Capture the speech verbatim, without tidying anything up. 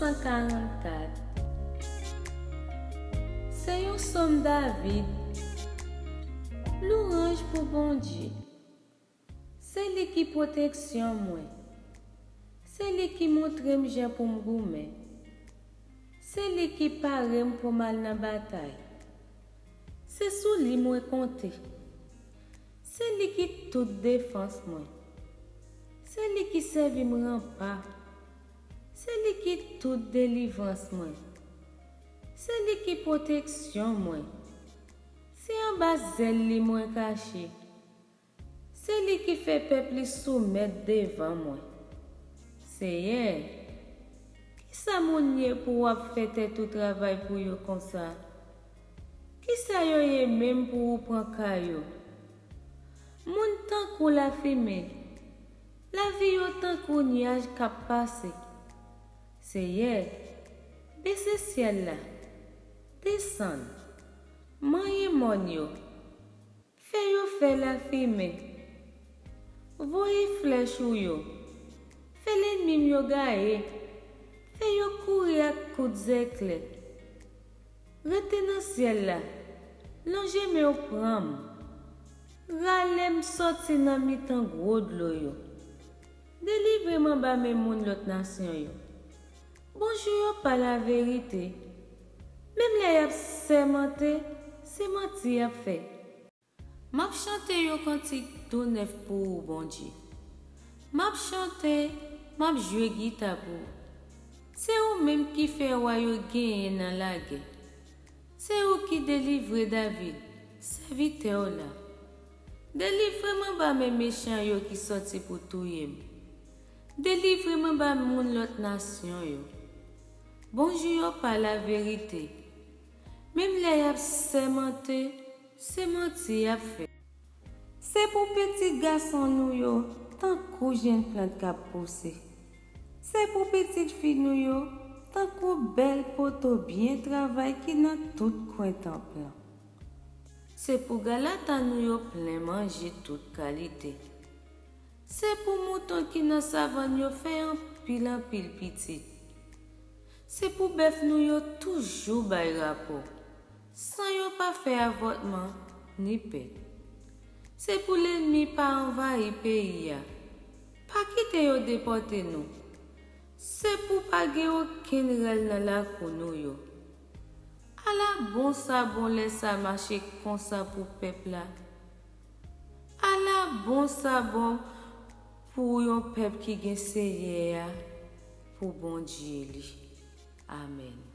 san karannkat. Se yon sòm David. Lwanj pou Bondye. Se li ki pwoteksyon mwen. Se li ki montre m jan pou m goumen. Se li ki pare m pou m al nan batay. Se sou li mwen konte. Se li ki tout defans mwen. Se li ki sèvi m ranpa. Se li ki tout delivrans mwen. Se li ki pwoteksyon mwen. Se anba zèl li mwen kache. Se li ki fè pèp li soumèt devan mwen. Seyè, kisa moun ye pou w ap fè tèt ou travay pou yo konsa? Kisa yo ye menm pou ou pran ka yo? Moun tankou lafimen, lavi yo tankou nyaj k ap pase. Seyè, bese syèl la, desann, manyen mòn yo, fè yo fè lafimen, voye flèch ou yo, fè lènmi m yo gaye, fè yo kouri ak kout zèklè. Rete nan syèl la, lonje men w pran m, rale m soti nan mitan gwo dlo yo. Delivre m anba men moun lòt nasyon yo. Bonjou yo pa laverite. Menm lè y ap sèmante, se manti y ap fè. M ap chante yon kantik tou nèf pou ou, Bondye. M ap chante, m ap jwe gita pou ou. Se ou menm ki fè wa yo genyen nan lagè. Se ou ki delivre David, sèvitè w la. Delivre m anba men mechan yo ki sòti pou touye m. Delivre m anba moun lòt nasyon yo. Bonjou yo pa laverite. Menm lè y ap sèmante, se manti y ap fè. Se pou pitit gason nou yo tankou jenn plant k ap pouse. Se pou pitit fi nou yo tankou bèl poto byen travay ki nan tout kwen tanp lan. Se pou galata nou yo plen manje tout kalite. Se pou mouton ki nan savann yo fè anpil anpil pitit. Se pou bèf nou yo toujou bay rapò, san yo pa fè avòtman ni pèt. Se pou lènmi pa anvayi peyi a. Pa kite yo depòte nou. Se pou pa gen okenn rèl nan lakou nou yo. Ala bon sa bon lè sa mache konsa pou pèp la. Ala bon sa bon pou yon pèp ki gen Seyè a pou Bondye li. Amèn.